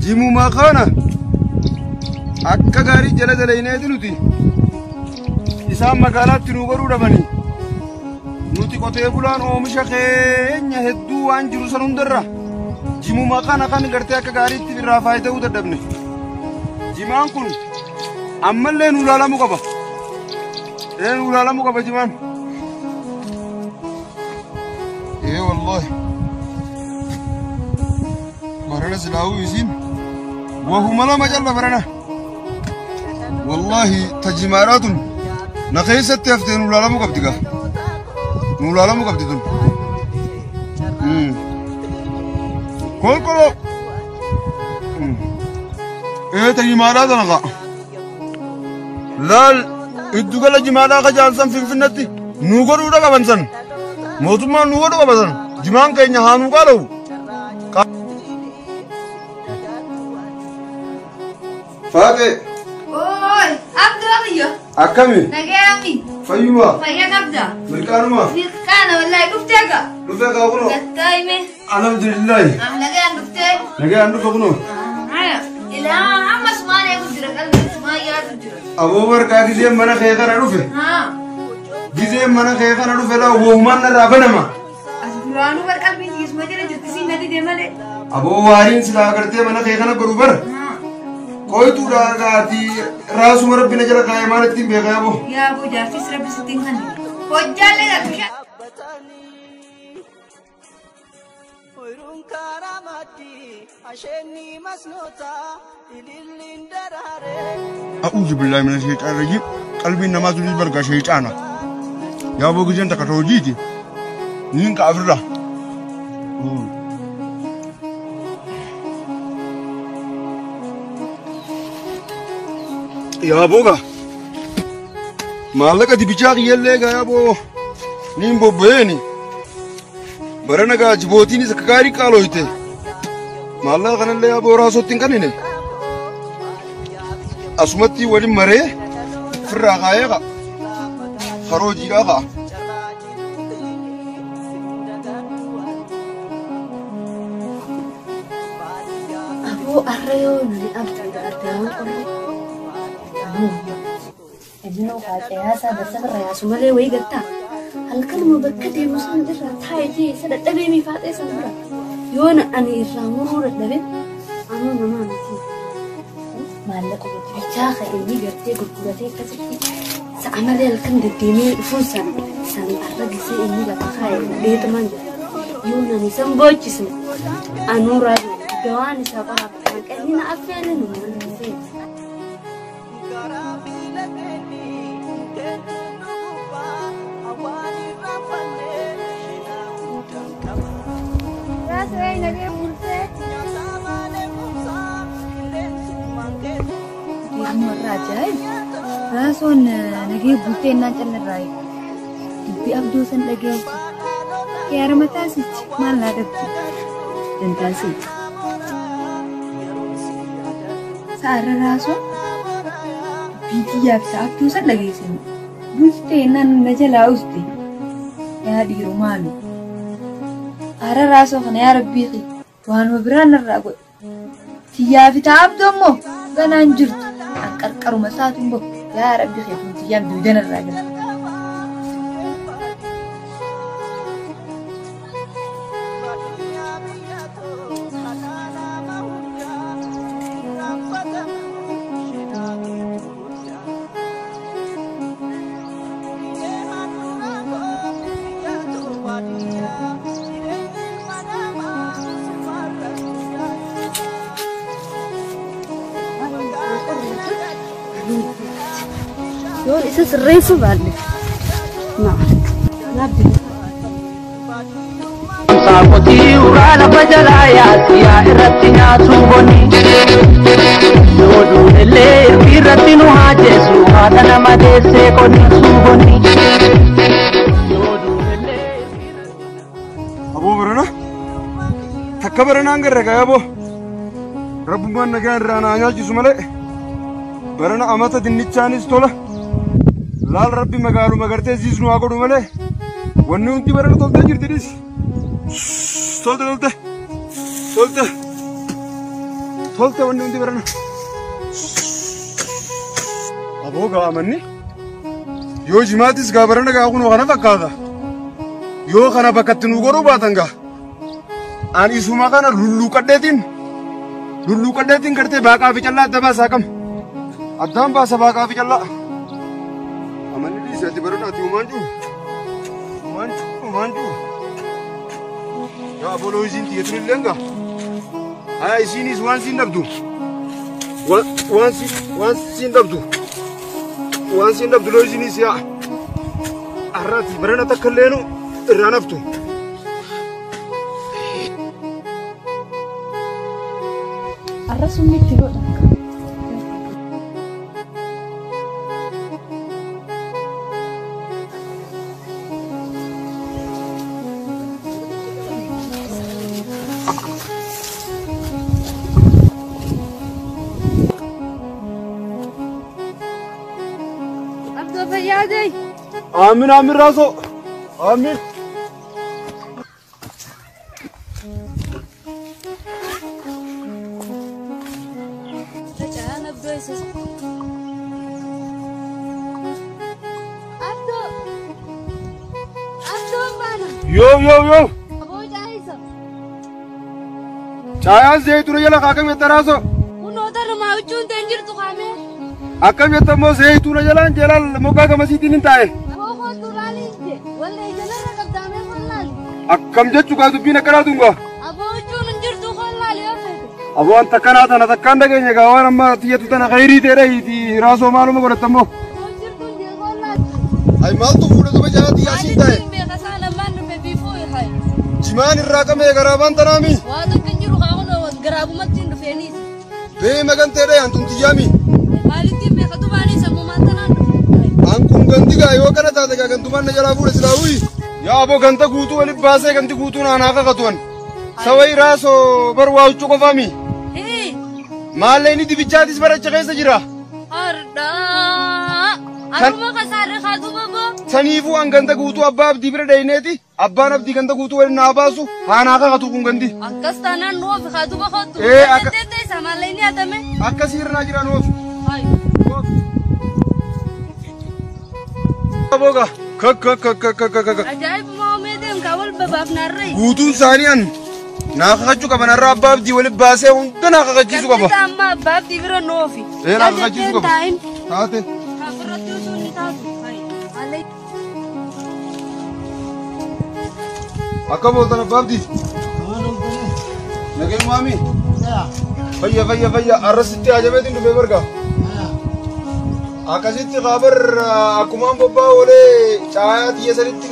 Jimumaa kana akka gaarii jala dalayneeti nuti isaan magaalaatti nu godhuu dhabanii nuti qotee bulaan oomisha keenya hedduu waan jiru san hundarra jimuma kana kan gartee akka gaariitti irraa faayida'uu dadhabne. Jimaan kun ammallee nu ilaalamuu qaba. Ee nu ilaalamuu qaba jimaan. Ee wallahi. Barana silaa'uu isiin wahuma lama calla barana. Wallahi tajimaadhaa tun na keessatti haftee nu ilaalamuu qabdi gaa. Nu ilaalamuu qabdi tun. Kolkoloo. Ee tajimaadhaa tana gaa. Laal iddugala jimaadhaa ka jaansan Finfinnetti nu godhuudha qaban san. Mootummaan nu godhu qaba san. Jimaan keenya haa nu qaala'u. Faaqee. Oi, Abduu biyya. Akkami? Nagayaami. Fayyuma. Fayyaa qabda. Mirqaanuma. Mirqaana wallahi dhuftee gaa. Dhufee gaa kunoo. Gattaa'ime. Alhamdulillahi. Nagayaan dhuftee. Nagayaan dhufe kunoo. Haya. Ilaa amma sumaan eegu jira qalbii sumaan yaadu jira. Aboo barqaa gizeen mana kee kana dhufe. Haa. Gizeen mana kee kana dhufe laa woohumaan narraa banama. As duraanuu bar qalbii tiisuma jala jirti siin na dide malee. Aboo waariin silaa agartee mana kee kana godhu bara. Haa. Qoytuudhaa gaatii raasuma rabbi na jala kaa'ee maal ittiin beekaa aboo. Yaa aboo jaartis rabbi sittiin kan. Hojjaallee dha bishaan. Oyiruun karaa maddii asheenni masnoota ililliin daraaree. A'uuzu billaahi mina sheexaan rajiim. Qalbiin namaa tunis bargaa sheexaana. Yaa aboo gizeen takka ta hojiiti. Niin ka'a ofirraa. Yaa aboo gaa. Maallaqa dibichaa kiyyallee gaa yaa aboo. Niin bobba'eeni. Barana gaa jibootiinis akka gaarii qaalooyte. Maallaqa kanallee yaa aboo raasootti hin kannine. Asumatti waliin maree ofirraa kaayee ka'a. Karoo hojiidhaa ka'a. Aboo arra yoo nani abduu addaan qorre. Ejinoo kaacee basarra yaasu malee wayii gattaa. Halkanuma bakka deemu san irraa taa'ee isa dadhabee miifaaxee san bira. Yoo ani irraa muruu dadhabe anuu namaa miti. Maallaqa bichaa ka'ee gartee gurguratee akkasitti sa'a malee halkan deddeemee dhufuun san san arra gisee inni lafa kaa'e fudheetumaan jira. Yoo nani san boochisne anuu raajuu dawaan isaa qoraa maqaan na affeele nu mana gisee. Karaa filateenni mukkeen gubbaa awwaan irraan fannee seenaa guddaan qaba. Raasuu nagee bultee. Nyaata malee kumsaa qilleensummaan keessa. Amma irraa ajaa'ib! Raasoon nagee bultee innaan callarraa eegu. Dubbii abduu san dhageessu. Yaara mataasichi maal naa dhabde? Dantaasii. Sa'arra raasoon dubbii kiyyaaf isa abduu san dhageessan. Bultee innaan na jalaa uste. Yaa dhiiroo maali? Aara raasoo kana yaa rabbii kiyya waanuma biraan narraa godhe. Tiyyaa fi ta'a abduu ammoo ganaan jirtu. An qarqaruma isaatuun bahu. Yaa rabbi kiyya kun tiyyaan duuda narraa gala. Baadiyyaa biyya too haadha nama hundaa irraanfatamu seenaa keetu guddaa. Biyya handhuraa koo biyya too baadiyyaa jireenyi ilma namaa sumarra guddaa. Yoon isa sirreessuu baadhe. Naaf Saakotii uraa lafa jalaa yaasiyaa irratti nyaatu boni. Yoo duunellee irbii irratti nu haa jeesu haadha nama deessee qonni boni. Yoo duunellee irbii irratti. Aboo barana takka baranaan garra gaa aboo. Rabbummaan nagaa irraa naa nyaachisu malee barana amata dinnichaanis tola. Laal rabbi magaaluma gartee siis nu haa godhu malee wanni hundi barana toltee jirti dhis. Tolte tolte. Tolte. Tolte wanni hundi barana. Aboo gaa amanni. Yoo jimaatis gaa barana gaa kunoo kana fakkaata. Yoo kana bakkatti nu godhuu baatan gaa. Ani isuma kana lulluuqadheetiin lulluuqadheetiin gartee baaqaa fi callaa adda baasaa qaba. Addaan baasa baaqaa fi callaa. Amanni dhiisee ati barana ati uumaan jiru. Uumaan jiru uumaan jiru. Yaa aboloo isiin xiyyeetuun illee gaa. Haa isiinis waan siin dhabdu. Waan waan siin dhabdu. Waan siin dhabdu loo isiinis yaa. Har'aati barana takka illeenu irraa naftu. Har'a sumni itti godha. Abdoo fayyaadee. Aamin aamin raasoo. Aamin. Faca'aan abdoo isa. Abdoo. Abdoo baana. Yoo yoo yoo. Aboo caayisa. Caayaan zayituuna jala akkam jetta raasoo. Kunoo tarumaa huccuun ta'in jirtu kaamee. Akkam jetta immoo zayituuna jalaan jalaan moggaa gamasiitiin hin taa'e. Aboo kootu laaliin je. Wallee jalarra qabdaamee kollaali. Akkam jechuu gaa dubbiin akkanaa tungaa. Aboo huccuun hin jirtu kollaali yoo feete. Aboo wanta akkanaa tana takkaan dhageenya gaa waan amma xiyyatu tana khayrii ta'e hiiti raasoo maaluma godhatta immoo. Aboo jirtu hin jee kollaali. Ay maaltu fuudha duba jalaa xiyyaa siin taa'e. Maalitti beeka isaa lamaan dhufe biifuu irraa. Jimaan irraa qabee garaabaan tanaami. Waa tokko hin jiru kaa kunoo garaabumatti hin dhufeenis. Bee maganteedha yaantun xiyyaami. Maalitti beeka dubaanii sammumaan tanaan dhufe. An kun ganti gaa yoo kana taate gaa gantumaan na jalaa fuudha silaa uyi. Yaa aboo ganta guutuu walitti baasee ganti guutuu naanaa kakatuwan. Sawai raasoo bar waa huccuu qofaami. Hii. Maallee inni dibichaatis baracha keessa jira. Ardaa. Aruma kasaarri haa duba boo. Saniifuu an ganta guutuu abbaa abdii bira dhayneeti. Abbaan abdii ganta guutuu waliin naa baasu haanaa kakatu kun ganti. Akkas taanaan nu ofi haa duba kootu. Ee, akka- Dandeetee isa maallee ni hatame. Akkasii irraa jiran oof. Hayi. Aboga. Kak kak kak kak kak kak. Ajaa'ibuma oomee deem kaa wal babaafnaarree. Guutuun isaanii an naa kakachuu qaban har'a abbaa abdii waliin baasee hunda naa kakachiisuu qaba. Garbita amma abbaa abdii bira nu ofi. Ee, naa kakachiisuu qaba. Taa'in. Taate. Kaafirratti osoo hin taatu. Hayi. Maallee. Akka booltan abbaa abdii. Nageen maami. Fayya fayya fayya arrasitti ajabeetiin dhufee barga. Akkasitti kaabar akkumaan bobbaa oolee caayaa xiyya sanitti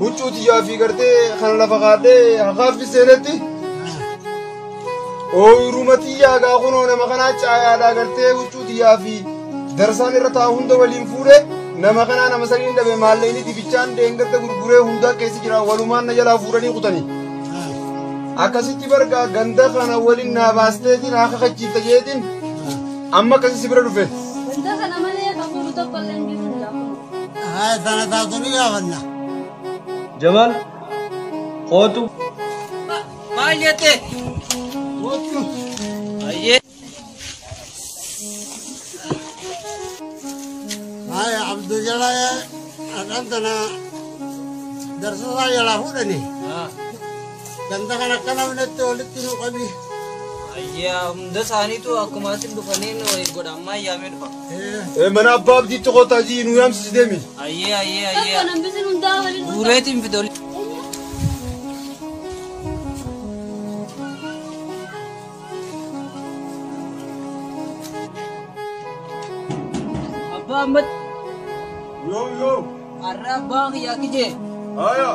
huccuu xiyyaa fi gartee kana lafa kaadhee hakaaffi seenetti. Ooyiruma xiyyaa gaa kunoo nama kanaa caayaadhaa gartee huccuu xiyyaa fi darsaan irra taa'u hunda waliin fuudhee nama kanaa nama saniin dhabe maallaqni dibichaan deengadda gurguree hundaa keessa jira walumaan na jalaa fuudhanii kutanii. Akkasitti bargaa ganda kana waliin naa baasteetiin haa kakachiifta jeetiin amma akkasi si bira dhufe. Ganda kana malee kan fuudhu tokko illee hin jiru jaa kunoo. Haa sana taatu ni gaafanna. Jamal, kootu. Maal jette? Ayyee. Haa Abduu jalaa hadhaan tana darsasaa jalaa fuudhani. Ganda kana akka namnitti walitti nu qabi. Ayyee hunda isaaniitu akkuma asin dhufaniin waliin godha ammaa yaamee dhufa. Mana abbaa abdiitti kootaa jii nu yaamsisi deemi. Ayyee ayyee ayyee. Tokko nambisin hundaa waliin dhufa. Guureetiin fidoli. Abbaa Ahmad Yoo yoo. har'a abbaan kiyyaa kijee Haya.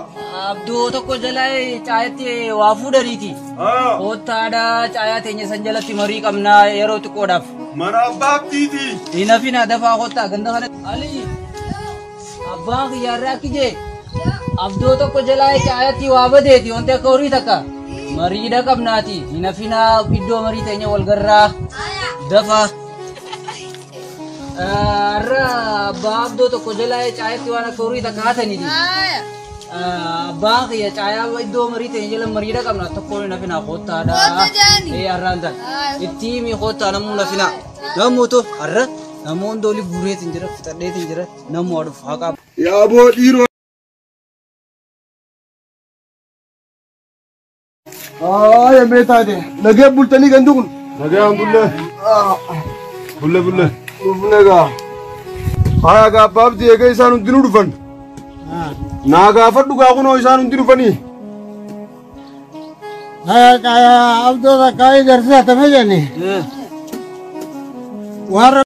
abduu tokko jalaa caayaatti waa fuudhaniiti. Haya. Koottaadha caayaa teenya san jalatti marii qabnaa yeroo xiqqoodhaaf. Mana abbaa abdiiti. Hin hafina dafaa koottaa ganda kana. Ali abbaan kiyyaa har'a kijee abduu tokko jalaa caayaatti waa badeeti wanti akka horii takka. Mariidha qabnaati. Hin hafinaa iddoo marii teenya wal garraa dafaa. Har'a abbaa abdoo tokko jalaa caayaatti waan akka horii takka hataniiti. Haaya. Abbaan kiyya caayaa iddoo marii ta'e jala mariidha qabna tokkoon hin hafinaa koottaadha. Kootta jaani. Ee har'aan tan. Itti himi koottaa namuu hin hafinaa. Namuutu har'a namoonni doolii guureetiin jira fixadheetiin jira namuu haa dhufu haa qabu. Yaa boo dhiiroo. Haaya mee taate nagee bultanii gandu kun. Nagaan bulle. Bulle bulle. Dhufne gaa. Haaya gaa abbaa abdii eegee isaan hundinuu dhufan. Naa gaafadhu gaa kunoo isaan hundi dhufanii. Haya kaya abdoo takka darsa tame jani. Warra